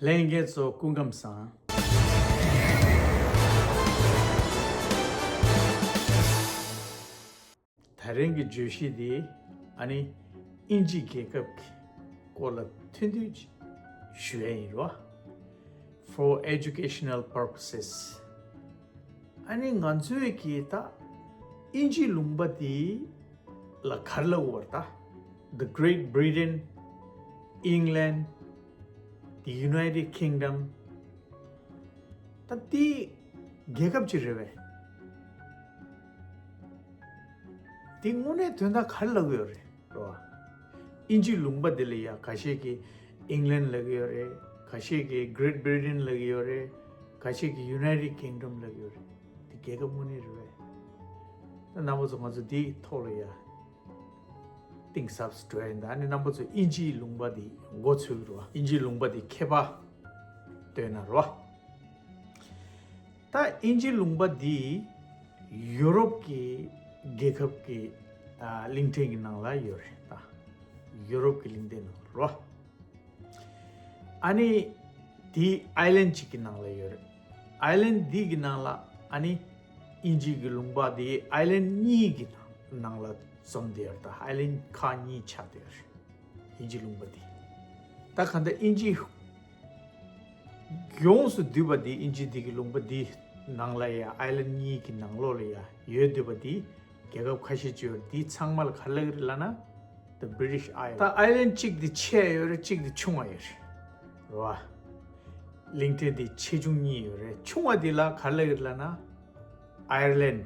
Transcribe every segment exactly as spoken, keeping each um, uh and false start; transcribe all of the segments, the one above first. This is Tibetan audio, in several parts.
ལྷན་རྒྱས་ཚོ་སྐུ་ཁམས་བཟང་། ད་རིང་གི་བརྗོད་གཞི་འདི་ཨ་ནི་དབྱིན་ཇི་རྒྱལ་ཁབ་ཀྱི་སྐོར་ལ་ཐུང་ཐུང་ཞུ་ཡ་ཡིན་རོ། For educational purposes. ཨ་ནི་ང་ཚོའི་གི་ད་དབྱིན་ཇི་ལུང་པ་འདི་ལ་ག་རེ་ལབ་དགོས་རེད་ད། The Great Britain, England, the United Kingdom. ད་འདི་རྒྱལ་ཁབ་ཅིག་རེད་པས། འདི་དངོས་གནས་དོན་དག་ག་རེ་ལབ་ཀྱི་ཡོད་རེད། རོ། དབྱིན་ཇི་ལུང་པ་འདི་ལ་ཡ་ཁ་ཤས་ཀྱིས་England ལབ་ཀྱི་ཡོད་རེད། ཁ་ཤས་ཀྱིས་Great Britain ལབ་ཀྱི་ཡོད་རེད། ཁ་ཤས་ཀྱིས་United Kingdom ལབ་ཀྱི་ཡོད་རེད། འདི་རྒྱལ་ཁབ་དངོས་གནས་རེད་པས། ད་རྣམ་པ་ཚོ་ང་ཚོ་འདིའི་ཐོག་ལ་ཡ་གཏིང་ཟབ་སུ་འགྲོ་ཡ་ཡིན། ད་ཨ་ནི་རྣམ་པ་ཚོ་དབྱིན་ཇིའི་ལུང་པ་འདི་མགོ་ཚོས་ཀྱི་རེད་པ། དབྱིན་ཇིའི་ལུང་པ་འདི་ཁྱད་པར་སྟོན་ན་རོ། ད་དབྱིན་ཇི་ལུང་པ་འདི་ཡུ་རོབ་ཀྱི་རྒྱལ་ཁབ་ཀྱི་ཨ་གླིང་ཕྲན་གྱི་ནང་ལ་ཡོད་རེད་ད། ཡུ་རོབ་ཀྱི་གླིང་ཕྲན་ནང་ལ་རོ། ཨ་ནི་དེ་ཨའི་ལན་གཅིག་གི་ནང་ལ་ཡོད་རེད། ཨའི་ལན་འདི་གི་ནང་ལ་ཨ་ནི་དབྱིན་ཇི་གི་ལུང་པ་འདི་ཨའི་ལན་གཉིས་ཀྱི་ནང་ནང་ལ་འཛོམས་བསྡད་ཡོད་རེད་ད། ཨའི་ལན་ཁག་གཉིས་ཆགས་བསྡད་ཡོད་རེད། དབྱིན་ཇི་ལུང་པ་འདི། ད་ག་འདྲ་དབྱིན་ཇི་ཡོངས་སུ་བསྡུས་པ་འདི་དབྱིན་ཇི་འདི་གི་ལུང་པ་འདི་ནང་ལ་ཡ་ཨའི་ལན་གཉིས་ཀྱི་ནང་ལོགས་ལ་ཡ་ཡོད་བསྡད་པ་འདི་རྒྱལ་ཁབ་ཁ་ཤས་ཅིག་ཡོད་རེད། འདི་ཚང་མ་ལ་ག་རེ་ལབ་ཀྱི་རེད་ལབ་ན། The British Isles. ད་ཨའི་ལན་གཅིག་འདི་ཆེ་ཡོད་རེད། གཅིག་འདི་ཆུང་བ་ཡོད་རེད། རེད་པ། གླིང་ཕྲན་འདི་ཆེ་ཆུང་གཉིས་ཡོད་རེད། ཆུང་བ་འདི་ལ་ག་རེ་ལབ་ཀྱི་རེད་ལབ་ན། ཨའི་ལན།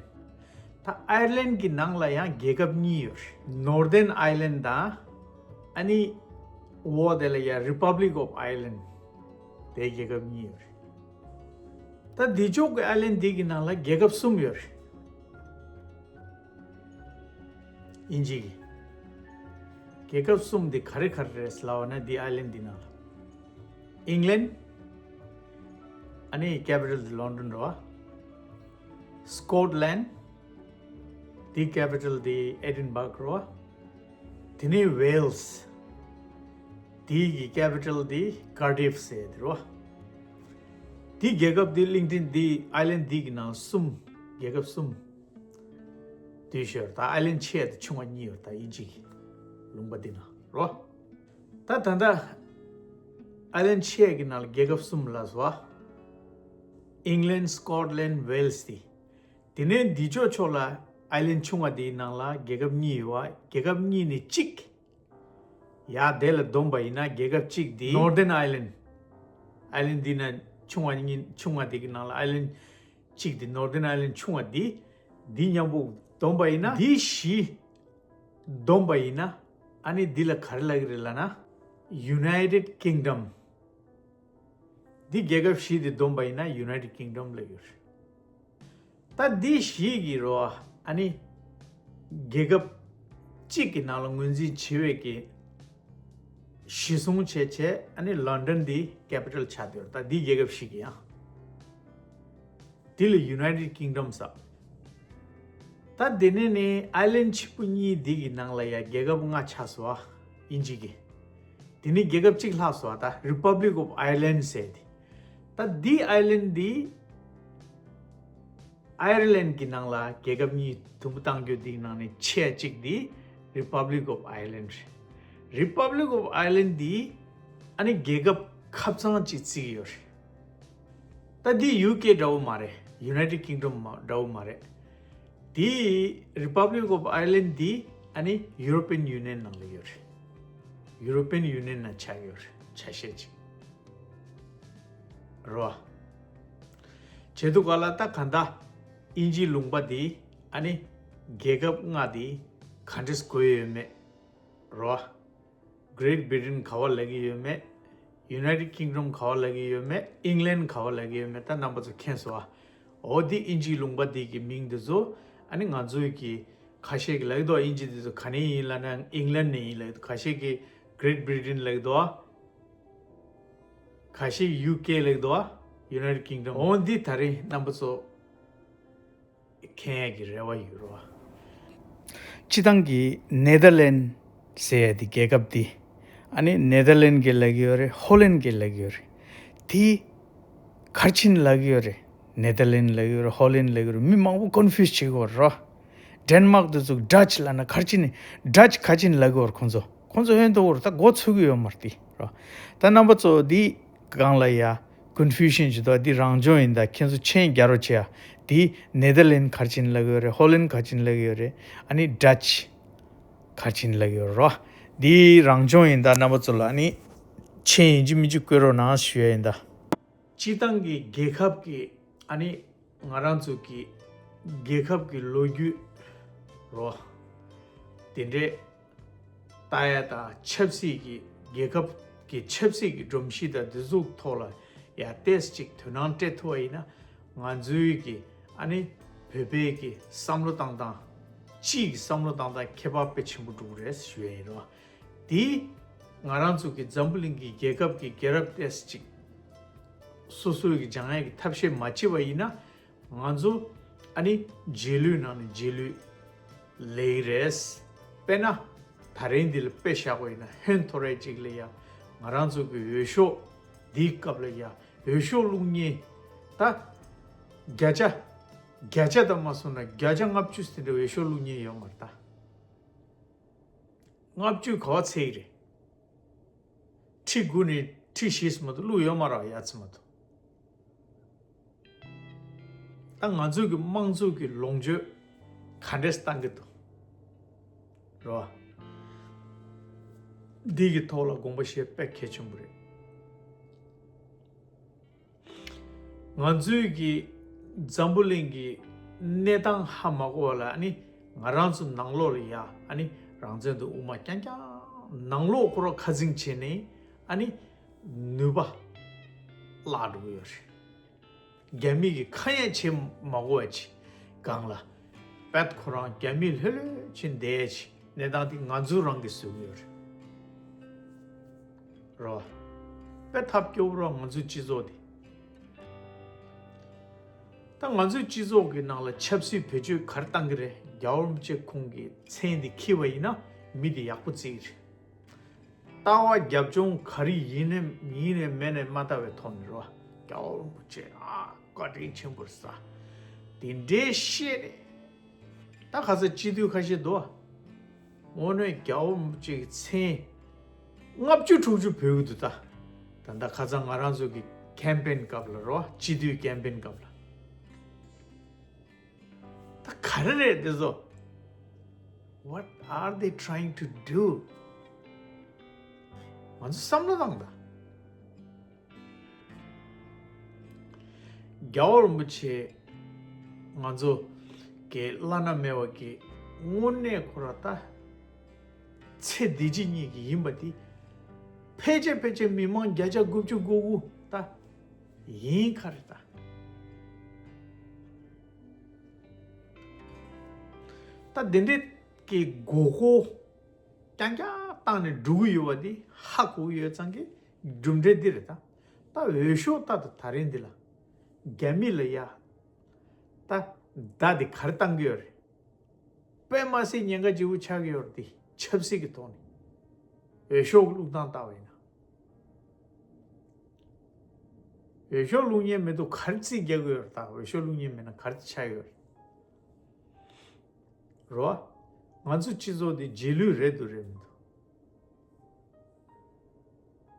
ད་ཨའི་ལན་གྱི་ནང་ལ་ཡང་རྒྱལ་ཁབ་གཉིས་ཡོད་རེད། Northern Ireland དང་ཨ་ནི་འོག་དེ་ལ་ཡང་Republic of Ireland དེ་རྒྱལ་ཁབ་གཉིས་ཡོད་རེད། ད་འདི་ཕྱོགས་ཀྱི་ཨའི་ལན་འདི་གི་ནང་ལ་རྒྱལ་ཁབ་གསུམ་ཡོད་རེད། དབྱིན་ཇི་གི་རྒྱལ་ཁབ་གསུམ་དེ་ག་རེ་ག་རེ་རེད་ལབ་པ་ན། འདི་ཨའི་ལན་འདི་ནང་ལ་ཨིང་ལན། ཨ་ནི་ཀེ་པི་ཊལ་འདི་ལོན་ཌོན་རེད་པ། སི་ཀོཊ་ལན། དེའི་ཀེ་པི་ཊལ་དེ་ཨེ་ཌིན་བྷག་རེད་པ། དེ་ནས་ཝེལ་སི། དེའི་གི་ཀེ་པི་ཊལ་དེ་ཀར་ཌིཕ་ཟེར་དེ་རེད་པ། དེའི་རྒྱལ་ཁབ་དེ་གླིང་ཕྲན་དེ་ཨའི་ལན་དེ་གི་ནང་གསུམ། རྒྱལ་ཁབ་གསུམ་དེ་ཡོད་རེད། ད་ཨའི་ལན་ཆེ་དང་ཆུང་བ་གཉིས་ཡོད་རེད། ད་དབྱིན་ཇི་གི་ལུང་པ་དེ་ནང་རེད་པ། ད་ད་ལྟ་ཨའི་ལན་ཆེ་གི་ནང་ལ་རྒྱལ་ཁབ་གསུམ་ལབ་སོང་པ། ཨིང་ལན། སི་ཀོཊ་ལན། ཝེལ་སི་དེ། དེ་ནས་འདི་ཕྱོགས་ཕྱོགས་ལ་ཨའི་ལན་ཆུང་བ་དེའི་ནང་ལ་རྒྱལ་ཁབ་གཉིས་ཡོད་པ། རྒྱལ་ཁབ་གཉིས་ནས་གཅིག་ཡར་དེ་ལ་བསྡོམས་པ་ཡིན་ན་རྒྱལ་ཁབ་གཅིག་དེ་Northern Ireland། ཨའི་ལན་འདི་ན་ཆུང་བ་གཉིས། ཆུང་བ་དེ་གི་ནང་ལ་ཨའི་ལན་གཅིག་དེ་Northern Ireland ཆུང་བ་དེ། འདི་མཉམ་པོ་བསྡོམས་པ་ཡིན་ན། འདི་བཞི་བསྡོམས་པ་ཡིན་ན། ཨ་ནི་འདི་ལ་ག་རེ་ལབ་ཀྱི་རེད་ལབ་ན། United Kingdom། འདི་རྒྱལ་ཁབ་བཞི་དེ་བསྡོམས་པ་ཡིན་ན་United Kingdom ལབ་ཡོད་རེད། ད་འདི་བཞི་གི་རེད་པ། ཨ་ནི་རྒྱལ་ཁབ་གཅིག་གི་ནང་ལ་ངོས་འཛིན་བྱེད་པའི་གི་གཞི་བཟུང་བྱས་བྱས། ཨ་ནི་ལོན་ཌོན་འདི་ཀེ་པི་ཊལ་ཆགས་བསྡད་ཡོད་རེད། ད་འདི་རྒྱལ་ཁབ་བཞི་གི་ཡང་། འདི་ལ་United Kingdom ཟེར། ད་དེ་ནས་ནི་ཨའི་ལན་ཆེན་པོ་གཉིས་འདི་གི་ནང་ལ་ཡ་རྒྱལ་ཁབ་ལྔ་ཆགས་སོང་པ། དབྱིན་ཇི་གི། དེ་ནས་རྒྱལ་ཁབ་གཅིག་ལྷག་སོང་པ། ད་Republic of Ireland ཟེར་དེ། ད་འདི་ཨའི་ལན་འདི་ཨའི་ལན་གྱི་ནང་ལ་རྒྱལ་ཁབ་གཉིས་དུམ་བུ་བཏང་རྒྱུ་འདི་གི་ནང་ནས་ཆེ་གཅིག་འདི་Republic of Ireland རེད། Republic of Ireland འདི་ཨ་ནི་རྒྱལ་ཁབ་ཁབ་ཚང་གཅིག་བརྩི་གི་ཡོད་རེད། ད་འདི་ཡུ་ཀེ་འདྲ་བོ་མ་རེད། United Kingdom འདྲ་བོ་མ་རེད། དེ་Republic of Ireland འདི་ཨ་ནི་European Union ནང་ལ་ཡོད་རེད། European Union ནང་ཆགས་ཡོད་རེད། ཆ་ཤས་ཅིག་རེད་པ། བྱས་དུས་ག་ལ་ད་ག་འདྲ་དབྱིན་ཇིའི་ལུང་པ་འདི་ཨ་ནི་རྒྱལ་ཁབ་ལྔ་འདི་ག་འདྲས་བགོས་ཡོད་མེད་རེད་པ། Great Britain ག་པར་ལབ་ཀྱི་ཡོད་མེད། United Kingdom ག་པར་ལབ་ཀྱི་ཡོད་མེད། England ག་པར་ལབ་ཀྱི་ཡོད་མེད། ད་རྣམ་པ་ཚོ་མཁྱེན་སོང་ཨ། འོ་འདི་དབྱིན་ཇིའི་ལུང་པ་འདི་གི་མིང་འདི་ཚོ་ཨ་ནི་ང་ཚོའི་གི་ཁ་ཤས་ཀྱིས་ལབ་ཀྱི་འདུག་དབྱིན་ཇི་འདི་ཚོ་ག་ནས་ཡིན་ལབ་ན་England ནས་ཡིན་ལབ་ཀྱི་འདུག་ཁ་ཤས་ཀྱིས་Great Britain ལབ་ཀྱི་འདུག་ཁ་ཤས་ཀྱིས་ཡུ་ཀེ་ལབ་ཀྱི་འདུག United Kingdom འོ་འདི་ད་རེས་རྣམ་པ་ཚོ་མཁྱེན་ཡས་ཀྱི་རེ་བ་ཡོད་རེད་པ། སྤྱིར་བཏང་གི་ནེ་དར་ལན་ཟེར་ཡས་དེ་རྒྱལ་ཁབ་དེ། ཨ་ནི་ནེ་དར་ལན་གྱིས་ལབ་ཀྱི་ཡོད་རེད། ཧོ་ལན་གྱིས་ལབ་ཀྱི་ཡོད་རེད། དེ་ག་རེ་བྱས་ནས་ལབ་ཀྱི་ཡོད་རེད། ནེ་དར་ལེན་ལབ་ཀྱི་ཡོད་རེད། ཧོ་ལན་ལབ་ཀྱི་ཡོད་རེད། མི་མང་པོ་ཀོན་ཕིའུ་སི་བྱེད་ཀྱི་ཡོད་རེད། ཌེན་མག་དེ་ཚོ་ཌ་ཅི་ལབ་ན་ག་རེ་བྱས་ནས་ཌ་ཅི་ག་རེ་བྱས་ནས་ལབ་ཀྱི་ཡོད་རེད། ཁོང་ཚོ་ཁོང་ཚོ་ཧོན་ཐོར་ད་མགོ་ཚོས་ཀྱི་ཡོད་མ་རེད་དེ་རེད། ད་རྣམ་པ་ཚོ་འདི་སྒང་ལ་ཡ་ཀོན་ཕིའུ་ཤན་བྱེད་དོ། འདི་རང་སྦྱོང་ཡིན། ད་ཁྱེད་ཚོ་མཆན་རྒྱག་རོགས་བྱེད་ཡ། འདི་ནེ་དར་ལེན་ག་རེ་བྱས་ནས་ལབ་ཀྱི་ཡོད་རེད། ཧོ་ལན་ག་རེ་བྱས་ནས་ལབ་ཀྱི་ཡོད་རེད། ཨ་ནི་ཌ་ཅི་ག་རེ་བྱས་ནས་ལབ་ཀྱི་ཡོད་རེད། འདི་རང་སྦྱོང་ཡིན། ད་རྣམ་པ་ཚོ་ལ་ཨ་ནི་མཆན་ཡིན་གཅིག་མིན་གཅིག་བཀོད་རོགས་གནང་ཞུ་ཡ་ཡིན་ད། སྤྱིར་བཏང་གི་རྒྱལ་ཁབ་ཀྱི་ཨ་ནི་ང་རང་ཚོ་གི་རྒྱལ་ཁབ་ཀྱི་ལོ་རྒྱུས་རོ། དེ་འདྲའི་ལྟ་ཡ་དང་ཆབ་སྲིད་ཀྱི་རྒྱལ་ཁབ་ཀྱི་ཆབ་སྲིད་ཀྱི་སྒྲོམ་གཞི་དང་འདི་ཚོ་ཐོག་ལ་ཡ་ཏོག་ཙམ་ཅིག་དོ་སྣང་སྤྲད་ཐུབ་པ་ཡིན་ན། ང་ཚོའི་གི་ཨ་ནི་བོད་པའི་གི་བསམ་བློ་བཏང་སྟངས་སྤྱིའི་གི་བསམ་བློ་བཏང་སྟངས་ཁྱད་པར་དཔེ་ཆེན་པོ་འགྲོ་གི་རེད་ཞུ་ཡ་ཡིན་རོ། དེ་ང་རང་ཚོ་གི་འཛམ་བུ་གླིང་གི་རྒྱལ་ཁབ་ཀྱི་རྒྱལ་རབས་ཏོག་ཙམ་ཅིག་སོ་སོའི་གི་སྦྱང་ཡ་གི་ཐབས་ཤེས་མ་བྱས་པ་ཡིན་ན། ང་ཚོ་ཨ་ནི་རྗེས་ལུས་ནང་ནས་རྗེས་ལུས་ལེགས་རེད། དཔེར་ན་ད་རིང་འདི་ལ་དཔེ་བཞག་པ་ཡིན་ན། ཧོན་ཐོར་རེ་གཅིག་ལ་ཡ་ང་རང་ཚོ་གི་འོས་ཤོག་འདིའི་སྐབས་ལ་ཡ་འོས་ཤོག་བླུག་མཁན་ད་བརྒྱ་ཆ་བརྒྱ་ཆ་དང་མ་སོང་ན་བརྒྱ་ཆ་ལྔ་བཅུ་དེ་འདྲ་འོས་ཤོག་བླུག་མཁན་ཡོད་མ་རེད་ད། ལྔ་བཅུ་ག་པར་ཚད་ཀྱི་རེད། ཁྲི་དགུ་ནས་ཁྲི་བཞི་ཙམ་མ་གཏོགས་བླུགས་ཡོད་མ་རེད་པ། ཡ་ཙམ་མ་གཏོགས། ད་ང་ཚོའི་གི་དམངས་གཙོའི་གི་ལོངས་སྤྱོད་ག་འདྲས་བཏང་གི་འདུག་རེད་པ། འདི་གི་ཐོག་ལ་དགོངས་པ་བཞེས་དཔེ་གལ་ཆེན་པོ་རེད། ང་ཚོའི་གི་འཛམ་བུ་གླིང་གི་གནས་སྟངས་ཧ་མ་གོ་བ་ལ། ཨ་ནི་ང་རང་ཚོ་ནང་ལོགས་ལ་ཡ་ཨ་ནི་རང་བཙན་དུ་དབུ་མ་རྐྱང་རྐྱང་ནང་ལོགས་ཁོ་རང་ཁ་འཛིང་བྱས་ནས་ཨ་ནི་ནུས་པ་བརླག་འགྲོ་གི་ཡོད་རེད། རྒྱ་མི་གི་ཁ་ཡ་བྱེད་མ་དགོས་པ་ཅིག་སྒང་ལ་པད་ཁོ་རང་རྒྱ་མི་ལྷོད་ལྷོད་ཕྱིན་བསྡད་ཅིག་གནས་སྟངས་དེ་ང་ཚོ་རང་གིས་བཟོ་གི་ཡོད་རེད། རོ། དཔེ་ཐབས་སྐྱོ་པོ་རོ། ང་ཚོའི་སྤྱི་ཚོགས་དེ། ད་ང་ཚོའི་སྤྱི་ཚོགས་ཀྱི་ནང་ལ་ཆབ་སྲིད་བེད་སྤྱོད་ག་རེ་བཏང་གི་རེད། རྒྱལ་བ་རིན་པོ་ཆེ་ཁོང་གི་མཚན་དེ་འཁྱེར་བ་ཡིན་ན་མི་དེ་ཡག་པོ་བརྩི་གི་རེད། ལྟ་བ་རྒྱབ་ལྗོངས་ག་རེ་ཡིན་ནའི་ཡིན་ནའི་མེད་ནའི་མ་ལྟ་བའི་ཐོག་ནས་རོ། རྒྱལ་བ་རིན་པོ་ཆེ་ཨ་བཀའ་དྲིན་ཆེན་པོ་རེད་ཟེར། དེ་འདྲའི་བཤད་ནས། ད་ཁ་སང་སྤྱི་འཐུས་ཁ་ཤས་འདུག་པ། དངོས་གནས་རྒྱལ་བ་རིན་པོ་ཆེ་གི་མཚན་ལྔ་བཅུ་དྲུག་ཅུ་བོས་ཀྱི་འདུག་ད། ད་ལྟ་ཁ་སང་ང་རང་ཚོ་གི་ཀེམ་པེན་སྐབས་ལ་རོ། སྤྱི་འཐུས་ཀེམ་པེན་སྐབས་ལ། ད་ག་རེ་རེད་དེ་ཚོ། What are they trying to do? ང་ཚོ་བསམ་བློ་བཏང་ད། རྒྱལ་བ་རིན་པོ་ཆེ་ང་ཚོ་གི་བླ་ན་མེད་པ་གི་དངོས་གནས་ཁོ་རང་ད་ཚེ་འདི་ཕྱི་གཉིས་ཀྱི་ཡིན་པ་དེ། ཕལ་ཆེར་ཕལ་ཆེར་མི་མང་བརྒྱ་ཆ་དགུ་བཅུ་གོ་དགུ་ད་ཡིན་ཁ་རེད་ད། ད་དེ་འདྲའི་གི་མགོ་སྐོར་རྐྱང་རྐྱང་བཏང་ནས་འགྲོ་གི་ཡོད་པ་འདི་ཧ་གོ་གི་ཡོད་ཙང་གི་གྲུབ་འབྲས་འདི་རེད་ད། ད་འོས་ཤོག་ལྟ་དང་། ད་རིང་འདི་ལ་རྒྱ་མི་ལ་ཡ་ད་བརྡ་འདི་ག་རེ་བཏང་གི་ཡོད་རེད། དཔེ་མ་སྲིད་ཉེན་ཁ་ལྗིད་པོ་ཆགས་ཀྱི་ཡོད་རེད་དེ། ཆབ་སྲིད་ཀྱི་ཐོག་ནས་འོས་ཤོག་བླུགས་སྟངས་ལྟ་བ་ཡིན་ན། འོས་ཤོག་བླུགས་མཁན་མི་འདུག་ག་རེ་རྩིས་རྒྱག་གི་ཡོད་རེད། ད་འོས་ཤོག་བླུགས་མཁན་མེད་ན་ག་རེ་ཆགས་ཡོད་རེད། རོ། ང་ཚོ་སྤྱི་ཚོགས་འདི་རྗེས་ལུས་རེད་འདུག་རེད་མི་འདུག་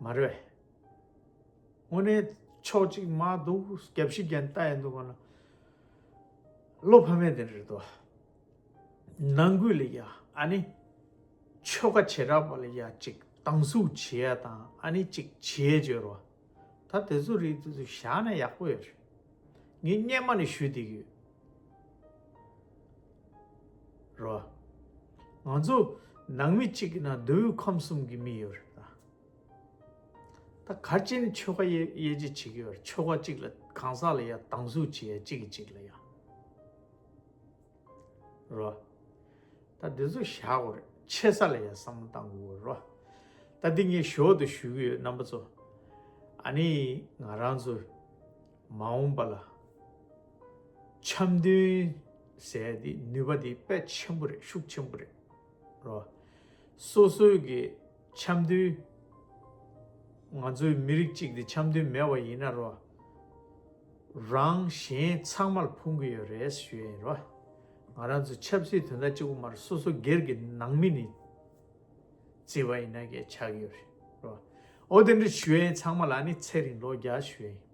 མ་རེད་པས། དངོས་གནས་ཕྱོགས་གཅིག་མ་འདུག་རྒྱབ་ཤིག་རྒྱབ་ལྟ་ཡ་འདུག་ག་ན། བློ་ཕམ་ཡ་དེ་རེད་དོ། ནང་ཁུལ་ལ་ཡ་ཨ་ནི་ཆོལ་ཁ་བྱེ་བྲག་པ་ལ་ཡ་ཅིག་སྡང་ཟུག་བྱེད་ཡ་དང་། ཨ་ནི་ཅིག་བྱེད་ཡ་བརྗོད་རོ། ད་དེ་ཚོ་རིགས་དེ་ཚོ་བཞག་ན་ཡག་པོ་ཡོད་རེད། ངས་སྔོན་མ་ནས་ཞུས་བསྡད་ཀྱི་ཡོད་རོ། ང་ཚོ་ནང་མི་གཅིག་གི་ནང་མདོ་དབུས་ཁམས་གསུམ་གྱི་མི་ཡོད་རེད་ད། ད་ག་རེ་བྱས་ནས་ཆོལ་ཁ་དབྱེ་དབྱེ་འབྱེད་བྱེད་ཀྱི་ཡོད་རེད། ཆོལ་ཁ་གཅིག་ལ་གང་ཟག་ལ་ཡ་སྡང་ཟུག་བྱེད་ཡ་གཅིག་གིས་གཅིག་ལ་ཡ། རོ། ད་འདི་ཚོ་བཞག་དགོས་རེད། ཆེ་ས་ལ་ཡ་བསམ་བློ་བཏང་དགོས་རོ། ད་འདི་ངས་ཞོར་དུ་ཞུ་གི་ཡོད་རྣམ་པ་ཚོ། ཨ་ནི་ང་རང་ཚོ་མ་འོངས་པ་ལ་འཆམ་མཐུན་ཟེར་ཡ་འདི་ནུས་པ་འདི་དཔེ་ཆེན་པོ་རེད། ཤུགས་ཆེན་པོ་རེད་རོ། སོ་སོའི་གི་འཆམ་མཐུན་ ང་ཚོའི་མི་རིགས་གཅིག་དེ་འཆམ་མཐུན་མེད་པ་ཡིན་ན་རོ། རང་གཞན་ཚང་མར་ཕུང་གི་ཡོད་རེད་ཞུ་ཡ་ཡིན་རོ། ང་རང་ཚོ་ཆབ་སྲིད་དོན་དག་གཅིག་པུ་མར་སོ་སོ་སྒེར་གྱི་ནང་མི་ནི་བརྩིས་པ་ཡིན་ན་གས་ཆགས་ཀྱི་ཡོད་རེད་རོ། ཨོ་དེ་འདྲ་ཞུ་ཡ་ཡིན། ཚང་མ་ལ་ནི་ཚེ་རིང་ལོ་བརྒྱ་ཞུ་ཡ་ཡིན།